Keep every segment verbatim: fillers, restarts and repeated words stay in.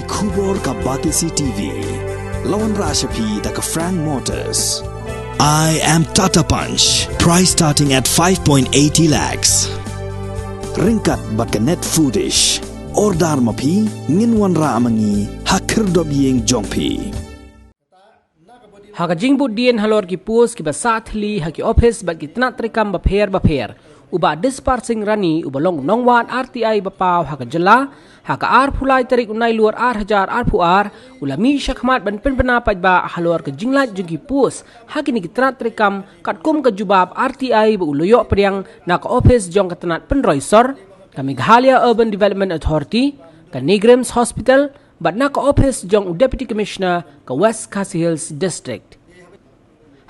Khubor ka Batesi T V. La wanrah sha phi da ka Frank Motors. I am Tata Punch. Price starting at five point eighty lakhs. Ryngkat bad ka Net Foodish. Order ma phi, ngin wanrah ma ngi ha khyrdop ïing jong phi. Ha ka jingbud dien halor ki post kiba sah thylli ha ki ophis bad ki tnat treikam bapher bapher, u Bah Dispar Singh Rani uba long nongwad R T I ba paw ha ka jylla, ha ka arphew lai tarik u Nailur ar hajar arphew ar, u la mih shakhmat ban pynbna paidbah halor ka jinglait jong ki post ha kine ki tnat treikam katkum ka jubab R T I ba u la ïoh pdiang na ka ophis jong ka tnat pynroi sor, ka Meghalaya Urban Development Authority, ka NEIGRIHMS Hospital, bad na ka ophis jong u Deputy Commissioner ka West Khasi Hills District.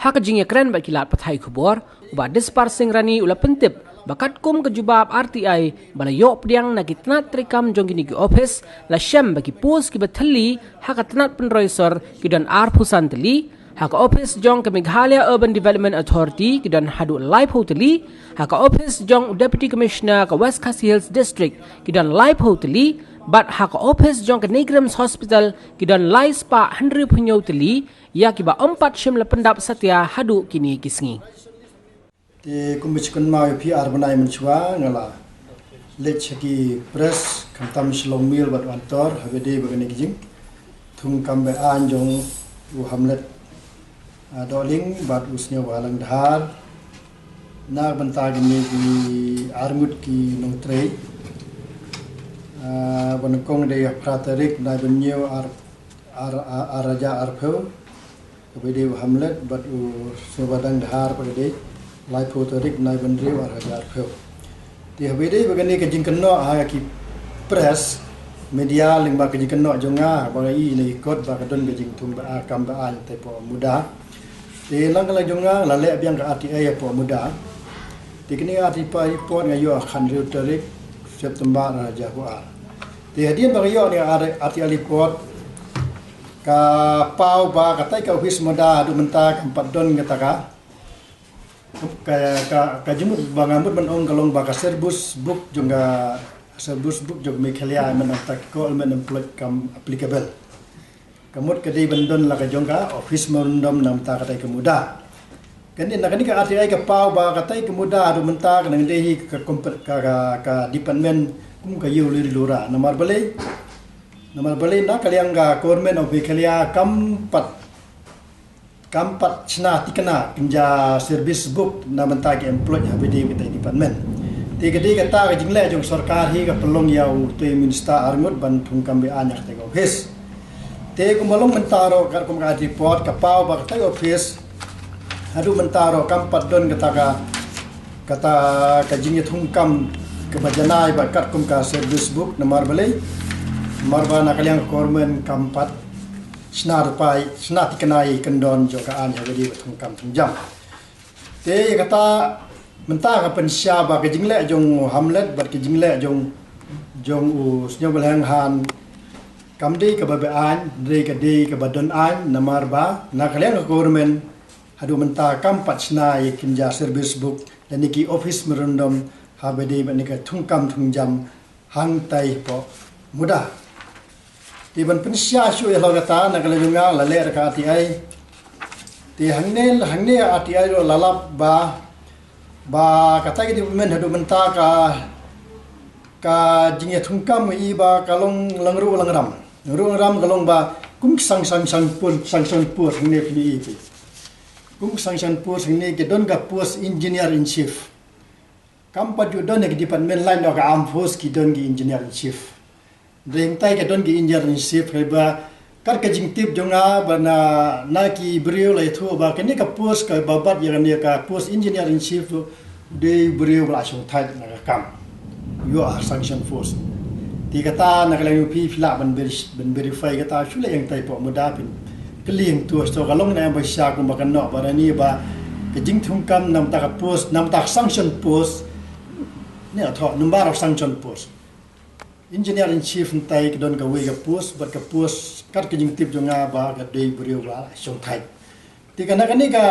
Ha ka jingïakren bad ki lad pathai khubor, u Bah Dispar Singh Rani u la pyntip ba katkum ka jubab R T I ba la ïoh pdiang na ki tnat treikam jong kine ki ophis, la shem ba ki post kiba thylli ha ka tnat pynroi sor ki don arphew san tylli, ha ka ophis jong ka Meghalaya Urban Development Authority ki don haduh laiphew tylli, ha ka ophis jong u Deputy Commissioner ka West Khasi Hills District ki don laiphew tylli, bad ha ka ophis jong ka NEIGRIHMS Hospital ki don lai spah hynriewphew hynñiew tylli, ïa kiba ym pat shym la pyndap satia haduh kine ki sngi. Te kumba shu kynmaw ïa phi, ar bnai mynshuwa nga la leit sha ki press, khamtam sha Long Mail bad Wantor, haba ïadei bad kane ka jingthungkam be-aiñ jong u Hamlet, ah, Dohling bad u Sniawbhalang Dhar, na ka bynta kine ki arngut ki nongtrei. Ah, ba nyngkong dei ha phra tarik u bnai ba hynñiew, ar, ar, ar, ar hajar arphew. Kaba ïadei u Hamlet bad u Sniawbhalang Dhar pat ka dei laiphew tarik u bnai ba hynriew, ar hajar arphew. Te haba ïadei bad kane ka jingkynnoh ha ki press, media, lyngba ka jingkynnoh jong nga, ba nga ïohi na ki kot ba ka don ka jingthung be-aiñ, kam be-aiñ te hapoh MUDA. Te na ka liang jong nga la leh biang ka R T I hapoh MUDA. Te kane ka R T I report nga ïoh ha ka hynriew tarik September ar hajar arphew ar. Te hadien ba nga ïoh ïa kane ka R T I report, ka paw ba katei ka ophis MUDA haduh mynta kam pat don kata ka, ka, ka, ka jingmut ba nga mut ban ong ka long ba ka service book jong ka, service book jong ka Meghalaya, mynta ki Government Employee kam applicable. Ka mut ka dei ban don la ka jong ka ophis memorandum na bynta katei ka MUDA. Kane, na kane ka R T I ka paw ba katei ka MUDA haduh mynta ka nang dei hi ka kompe-, ka, ka, ka department kum ka ïew liri lura. Namar balei, namar balei na ka liang ka Government of Meghalaya kam pat, kam pat shna thikna kynja service book na bynta ki employee haba ïadei bad katei department. Te ka dei kata ka jingleh jong sorkar hi ka pynlong ïa utei u minister arngut ban thungkam be-aiñ ïa katei ka ophis. Te kumba long mynta ruh, katkum ka report ka paw ba katei ka ophis haduh mynta ruh kam pat don kata ka, kata ka jingïathungkam kaba janai bad katkum ka service book. Namar balei? Namar ba na ka liang ka Government kam pat shna ruh pat, shna thikna ïa ki kyndon jong ka aiñ haba ïadei bad thungkam thungjam. Te ïa kata mynta nga pynshai ba ka jingleh jong u Hamlet bad ka jingleh jong, jong u Sniawbhalang Dhar kam dei kaba be-aiñ, hynrei ka dei kaba don aiñ, namar ba na ka liang ka Government haduh mynta kam pat shna ïa ki kynja service book lane ki ophis memorandum haba ïadei bad kane ka thungkam thungjam hangtai hapoh MUDA. Te ban pynshai shuh ïa halor kata, na ka liang jong nga la leh da ka R T I. Te hangne, hangne R T I ruh la lap ba, ba katei ka department haduh mynta ka, ka jingïathungkam i ba ka long langruh langram. Langruh langram ka long ba kum ki sanction, sanction post, sanction post hangne phi i phi. Kum ki sanction post hangne ki don ka post engineer in chief. Kam pat ju don ha ki department lain noh ka armed force ki don ki engineer in chief. Hynrei hangtai ka don ki engineer in chief, hynrei ba kat ka jingtip jong nga ba na, na ki briew la ïathuh ba kane ka post kaba bat ïa kane ka post engineer in chief u dei u briew ba la shongthait na ka kam. Ïoh ha sanction post. Te kata na ka liang jong phi phi lah ban ver-, ban verify kata shu leh ïa hangtai hapoh MUDA phin kylli hangto, to ka long na ïa ba sha kumba ka noh ba rani ba ka jingthungkam na bynta ka post, na bynta ka sanction post. Ne, thoh, number of sanction post. Engineer in chief hangtai ka don kawei ka post, bad ka post kat ka jingtip jong nga ba ka dei briew ba la shongthait. Te ka na kane ka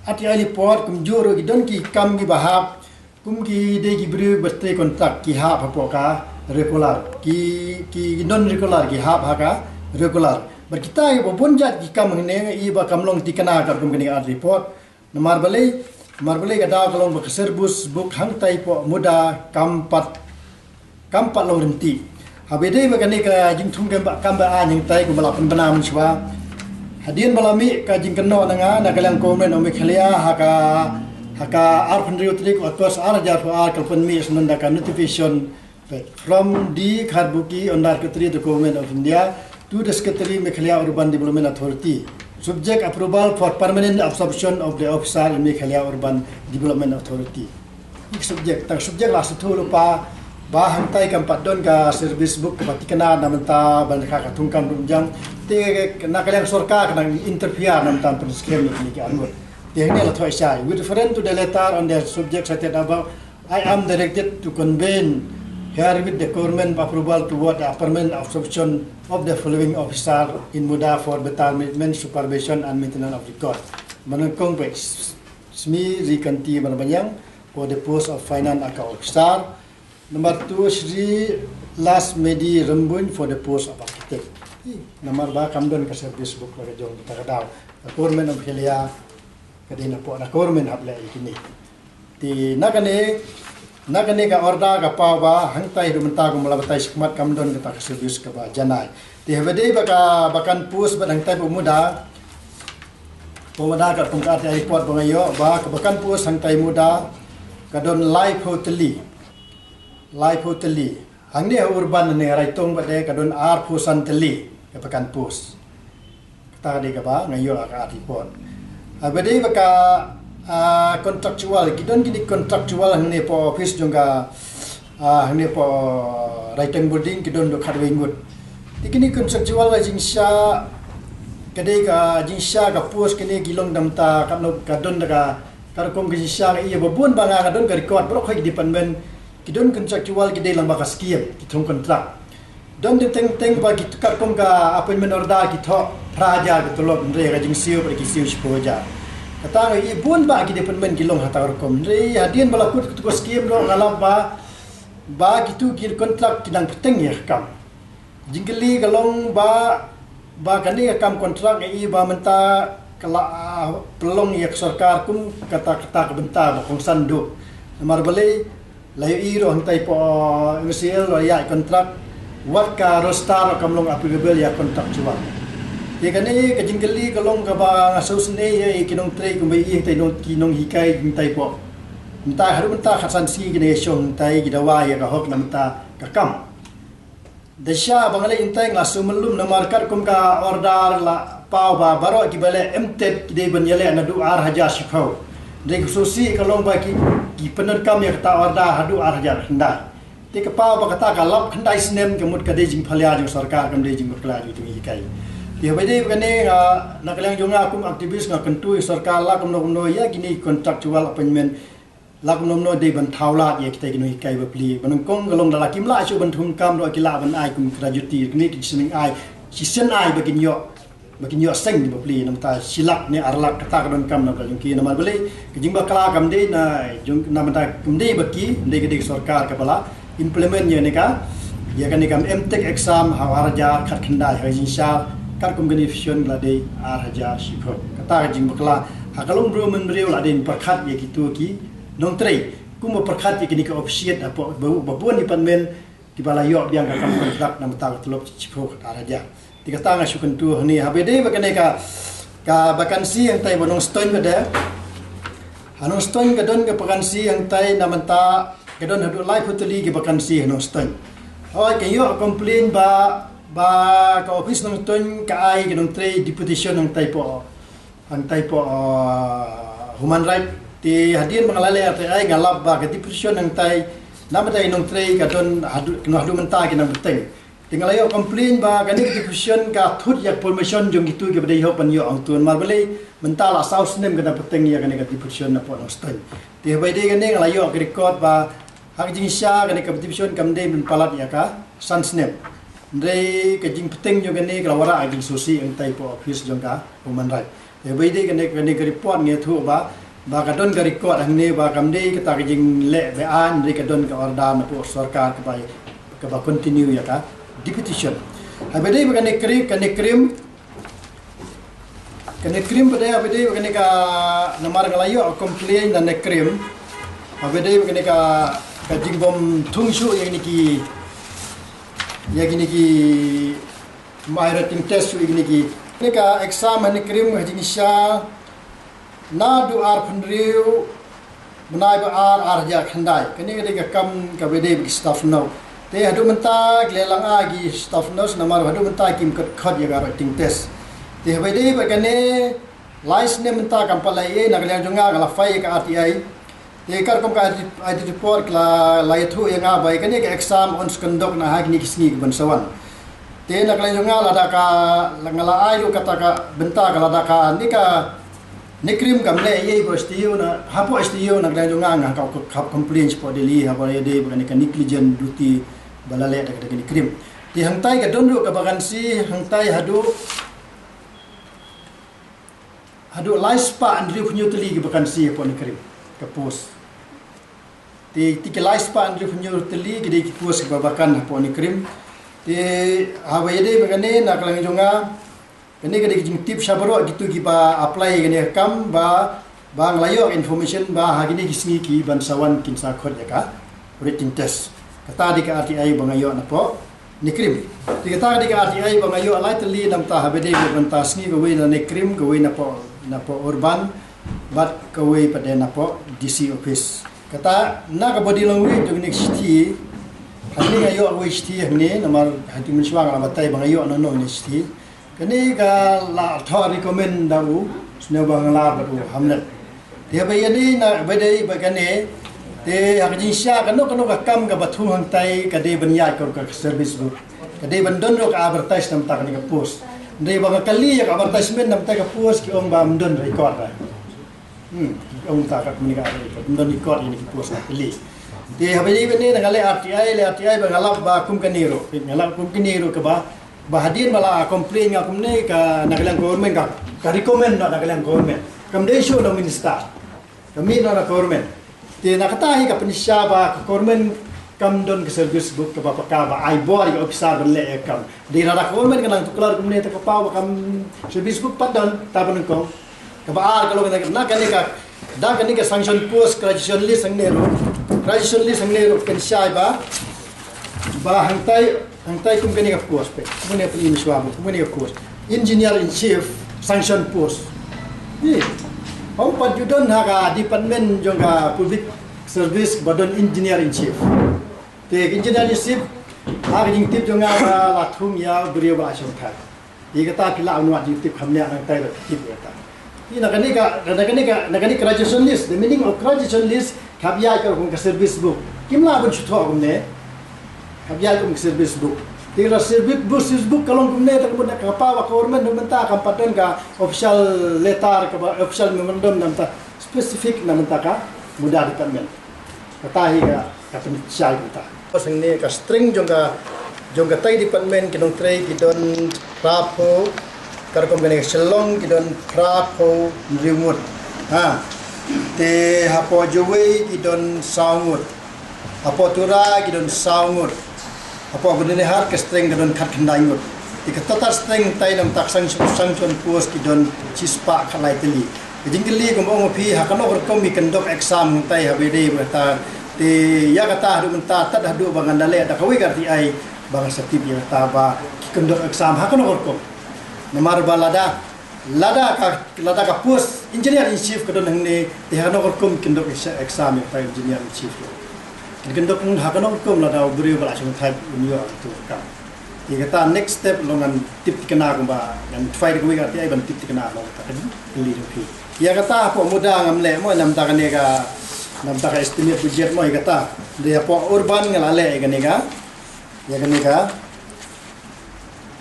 R T I report kumjuh ruh ki don ki kam kiba hap, kum ki dei ki briew ba trei kontrak ki hap hapoh ka, regular, ki ki non regular ki hap ha ka regular. Bad kita ki ba bun jait ki kam hangne i ba kam long tikna ka kum kane ka report. Namar balei, namar balei ka daw ka long ba ka service book hangtai poh MUDA kam pat kam pat long rynti. Haba dei ba kane ka jingthung kam ba kam ba a hangtai kum ba la pynbna mynshwa. Hadien ba la mih ka jingkynnoh na nga na ka liang Government of Meghalaya ha ka ha ka arphew hynriew tarik August ar hajar arphew ar ka la pynmih sngewbha da ka notification from the Kharbuki under Secretary the Government of India to the Secretary Meghalaya Urban Development Authority. Subject approval for permanent absorption of the officer in Meghalaya Urban Development Authority. Subject, tang subject la suthu lupa ba hangtai kam pat don ka service book ka tikna na mynta ban ka ka thung kam dum jang. Te na ka liang sorkar ka nang interfere na mynta pun scheme ni ki angut. Te ne la thoi shai. With reference to the letter on the subject cited above, I am directed to convene herewith the government approval toward the permanent absorption of the following officer in MUDA for better management, supervision and maintenance of record. Manang kong pe Smi Rikanti Manabanyang for the post of finance account officer. Number two, Sri Lasmedi Rembun for the post of architect. Hi, namar ba kam don ka service book la ka jong kita ka daw. Ka government of Hilia ka dei na po na government hap le kini. Ti na kane na kane ka order ka paw ba hangtai du mynta kum la batai shikmat kam don kata ka service ka ba janai. Ti haba dei ba ka ba kan post ba hangtai ba MUDA ba MUDA ka kum ka arti report ba nga ïoh ba ka ba kan post hangtai MUDA ka don laiphew tylli. Laiphew tylli. Hangne ha urban ne Raitong ba de ka don arphew san tylli ka ba kan post. Kata de ka ba nga ïoh ka arti report. Haba dei ba ka ah, contractual ki don kini contractual hangne po office jong ka ah, hangne po Raitong building ki don du khatwei ngut. Ti kini contractual ka jingsha ka dei ka jingsha ka post kini ki long dam ta ka no ka don da ka ka rukom ka jingsha ka iya ba bun ba nga ka don ka record baroh ki department ki don contractual ki dei lang ba ka scheme ki thung contract. Don ding teng teng ba ki tukar kum ka appointment order ki thoh phra hajar ka tulop hynrei ka jingsiew ba ki siew shiphew hajar. Kata nga i bun ba ki department ki long ha ta ka rukom hynrei hadien ba la kut ka tu ka scheme ro nga lap ba ba ki tu ki contract ki dang pyrteng ïa ka kam. Jingkylli ka long ba ba kane ka kam contract nga i ba mynta ka la ah, pynlong ïa ka sorkar kum kata kata ka bynta ba kongsan du. Namar balei la ïohi ruh hangtai po M C L la ïa contract wat ka roster ruh kam long applicable ïa contractual. Te kane ka jingkylli ka long kaba nga sngewsynei ïa ki nongtrei kumba i hangtai nong ki nonghikai hangtai po. Mynta haduh mynta khatsan sngi ki nongïashong hangtai ki dawa ïa ka hok na mynta ka kam. Da sha ba nga leh hangtai nga sngewmlum namar katkum ka order la paw ba baroh kiba leh M.Tet ki dei ban ïaleh naduh ar hajar shiphew. Dei ka sngewsih ka long ba ki ki pyndonkam ïa kata order haduh ar hajar khyndai. Te ka paw ba kata ka lap khyndai snem ka mut ka dei jingphalia jong sorkar kam dei jingbakla jong timi hikai. Te haba dei ba kane nga na ka liang jong nga kum activist nga kyntu ïa sorkar la kumno kumno ïa kine contractual appointment. La kumno kumno dei ban thaw lad ïa kita ki nonghikai bapli ba nyngkong ka long da la kim lah shuh ban thung kam ruh ki lah ban ai kum gratuity kine ki shisien ai shisien ai ba kin ïoh ba kin ïoh seng bapli nangta shi lak ne ar lak kata ka donkam na ka jong ki namar balei ka jingbakla kam dei na jong na bynta kam dei ba ki dei ka dei ka sorkar kaba la implement ïa ne ka ïa kane ka M.Tech exam ha ar hajar khatkhyndai ha ka jingshisha katkum kane vision la dei ar hajar shiphew kata ka jingbakla ha ka long briew man briew la dei pyrkhat ïa kitu ki nongtrei kum ba pyrkhat ïa kine ki officiate hapoh ba ba bun department kiba la ïoh biang ka kam kontrak na bynta ka tulop shiphew ka ar hajar. Te kata nga shu kyntu hangne haba dei ba kane ka ka vacancy hangtai ba Nongstoiñ ba dei. Ha Nongstoiñ ka don ka vacancy hangtai na bynta ka don haduh laiphew tylli ki vacancy ha Nongstoiñ. Hooid ka ïoh complain ba ba ka office Nongstoiñ ka ai ka nongtrei deputation hangtai poh hangtai poh human right te hadien ba nga la leh hangtai ai nga lap ba ka deputation hangtai na bynta i nongtrei ka don haduh kano haduh mynta ki nang bteng. Te nga la ïoh complain ba kane ka deputation ka thut ïa ka permission jong kitu kiba dei hok ban ïoh hangtu namar balei mynta la saw snem ka nang bteng ïa kane ka deputation na poh Nongstoiñ. Te haba dei kane nga la ïoh ka record ba ha ka jingshisha kane ka deputation kam dei ban palat ïa ka san snem. Hynrei ka jingpynteng jong kane ka la wanrah ha ka jingsngewsih hangtai poh office jong ka human right. Te haba dei kane kane ka report nga ïathuh ba ba ka don ka record hangne ba kam dei kata ka jingleh be-aiñ hynrei ka don ka order na poh sorkar kaba kaba continue ïa ka deputation. Haba dei ba kane krim, kane krim, kane krim ba dei, haba dei ba kane ka, namar nga la ïoh complain na NECRIM, haba dei ba kane ka, ka jingbym thung shuh ïa kine ki, ïa kine ki, my written test shuh ïa kine ki. Kane ka exam ha NECRIM ha jingshisha naduh arphew hynriew bnai ba ar, ar hajar khyndai. Kane ka dei ka kam kaba dei ba ki staff nurse. Te haduh mynta ki la lang ai ki staff nurse namar haduh mynta kim khot khot ïa ka written test. Te haba dei ba kane lai snem mynta kam pat la ïoh, na ka liang jong nga nga la file ïa ka R T I. Te katkum ka audit report la, la ïathuh ïa nga ba ïa kane ka exam yn sa conduct na ha kine ki sngi kiban sa wan. Te na ka liang jong nga lada ka, la nga la ai ruh kata ka bynta ka lada ka NECRIM kam leh ei ei ba shu ïoh na, hapoh shu ïoh na ka liang jong nga nga ka, ka complain shapoh Delhi haba ïa dei ba kane ka negligent duty ba la leh da ka NECRIM. Te hangtai ka don ruh ka vacancy, hangtai haduh, haduh lai spah hynriew phew hynñiew tylli ki vacancy hapoh NECRIM, ka post. Te, te ki lai spah hynriew phew hynñiew tylli ki dei ki post kiba vacant hapoh NECRIM. Te haba ïa dei ba kane na ka liang jong nga, kane ka dei ka jingtip sha baroh kito kiba apply ïa kane ka kam ba, ba nga la ïoh information ba ha kine ki sngi kiban sa wan kin sa khot ïa ka written test. Kata dei ka R T I ba nga ïoh napoh NECRIM. Te kata ka dei ka R T I ba nga ïoh lai tylli namar haba dei ba mynta sngi kawei na NECRIM, kawei napoh, napoh urban, bad kawei pat de napoh D C office. Kata na ka body language jong kane ka shithi, hangne nga ïoh kawei shithi hangne, namar hangtei mynshuwa nga la batai ba nga ïoh nano kane ka shithi. Kane ka la thoh recommend da u Sniawbhalang Lar bad u Hamlet. Te haba ïa dei na ba dei ba kane, te ha ka jingshisha kano kano ka kam kaba thung hangtai ka dei ban ïaid ka ruh ka service book. Ka dei ban don ruh ka advertise namar kane ka post. Dei ba nga kylli ïa ka advertisement namar ka post ki ong ba ym don record. Hmm, ong ta ka kumne ka ong ka don record ïa kine ki post na kali. Te haba ïa kane nga leh R T I, leh R T I ba nga lap ba kum kane ruh. Nga lap kum kane ruh kaba, ba hadien ba la complain nga kumne ka na ka liang government ka, ka recommend na ka liang government. Kam dei shuh na minister. Ka mih na ka government. Te na kata hi ka pynshai ba ka government kam don ka service book kaba paka ba ai bor ïa ka officer ban leh ïa ka kam. Dei lada ka government ka nang tuklar kumne te ka paw ba kam service book pat don ta ban kong. Kaba ar ka long na kane ka, da kane ka sanction post graduation list hangne ruh. Graduation list hangne ruh pynshai ba, ba hangtai, hangtai kum kane ka post phi. Kum kane ka pynshai ba, kum kane ka post. Engineer in chief, sanction post. Hi. Hom pat ju don ha ka department jong ka public service ba don engineer in chief. Te engineer in chief, ha ka jingtip jong nga ba la thung ïa u briew ba la shongthait. Ïa kata phi lah ban wad jingtip kham nia nangtai la tip ïa kata. Ïa na kane ka, na kane ka, na kane ka graduation list, the meaning of graduation list, ka hap ïaid ka rukom ka service book. Kim lah ban shu thoh kumne. Ka hap ïaid kum ka service book. Te ka service book, service book ka long kumne, te ka mut na ka paw ba ka government mynta kam pat don ka official letter, kaba official memorandum namar specific namar ka muda department. Kata hi ka, ka pynshai kata. Pas hangne ka strength jong ka, jong katai department ki nongtrei ki don phra phew, ka rukom kane ka Shillong ki don phra phew hynriew ngut. Ha. Te hapoh Jowai ki don saw ngut. Hapoh Tura ki don saw ngut. Hapoh Byrnihat ka strength ka don khatkhyndai ngut. Te ka total strength tai namar ka sanction, sanction post ki don shispah khatlai tylli. Ka jingkylli kumba ong phi ha kano ka rukom ki conduct exam tai haba dei ba kata. Te ïa kata haduh mynta tad haduh ba ngan da leh da kawei ka R T I ba ngan sa tip ïa kata ba ki conduct exam ha kano ka rukom. Namar ba lada, lada ka, lada ka post engineer in chief ka don hangne te ha kano ka rukom conduct exam ïa kata engineer in chief. Kin conduct ha kano ka rukom lada u briew ba la shongthait un ïoh tu ka. Ïa kata next step long ngan tip thikna kumba ngan try da kawei ka R T I ban tip thikna long kata ka jingkylli jong phi. Ïa kata hapoh muda ngam leh mo namar kane ka, namar ka estimate budget mo ïa kata. Dei hapoh urban nga la leh ïa kane ka, ïa kane ka,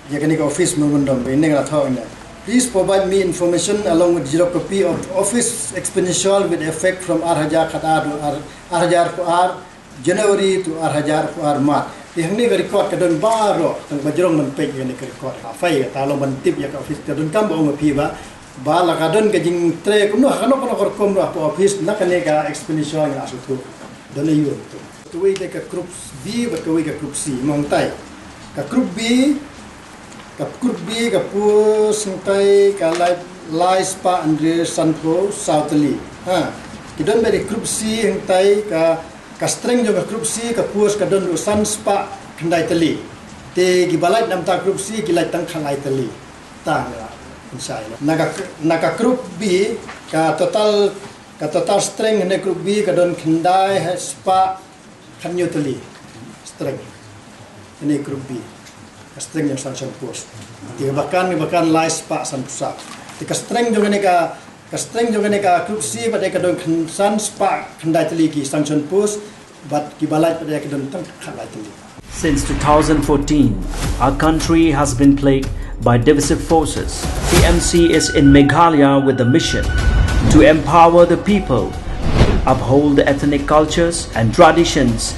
ïa kane ka office memorandum ba ine nga la thoh ine. Please provide me information along with xerox copy of office expenditure with effect from ar hajar khatar to ar, ar hajar khatar January to ar hajar arphew ar March. Te hangne ka record ka don baroh, tang ba jrong ban peit ïa kane ka record. Hafai kata long ban tip ïa ka office ka don kam ba ong phi ba, ba la ka don ka jingtrei kumno ha kano kano ka rukom ruh hapoh office na kane ka expenditure nga la shu tu. Don aiu tu. Kawei dei ka group B bad kawei ka group C. Mo hangtai ka group B, ka group B ka post hangtai ka lai, lai spah hynriew sanphew saw tylli. Ha. Ki don bad ka group C hangtai ka, ka strength jong ka group C ka post ka don ruh san spah khyndai tylli. Te kiba lait na bynta group C ki lait tang khatlai tylli. Tang ïa pynshai na ka, na ka group B ka total, ka total strength hynne group B ka don khyndai spah khathynñiew tylli. Strength hynne group B, ka strength jong sanction post. Te kaba kan, kaba kan lai spah sanphew saw. Te ka strength jong kane ka, ka strength jong kane ka group C bad ka don khyn-, san spah khyndai tylli ki sanction post, bad kiba lait bad ka don tang khatlai tylli. Since two thousand fourteen, our country has been plagued by divisive forces. T M C is in Meghalaya with the mission to empower the people, uphold the ethnic cultures and traditions,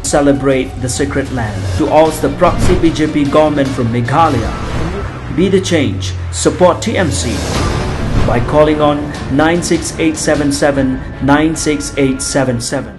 celebrate the sacred land. To oust the proxy B J P government from Meghalaya, be the change, support T M C by calling on nine six eight seven seven nine six eight seven seven.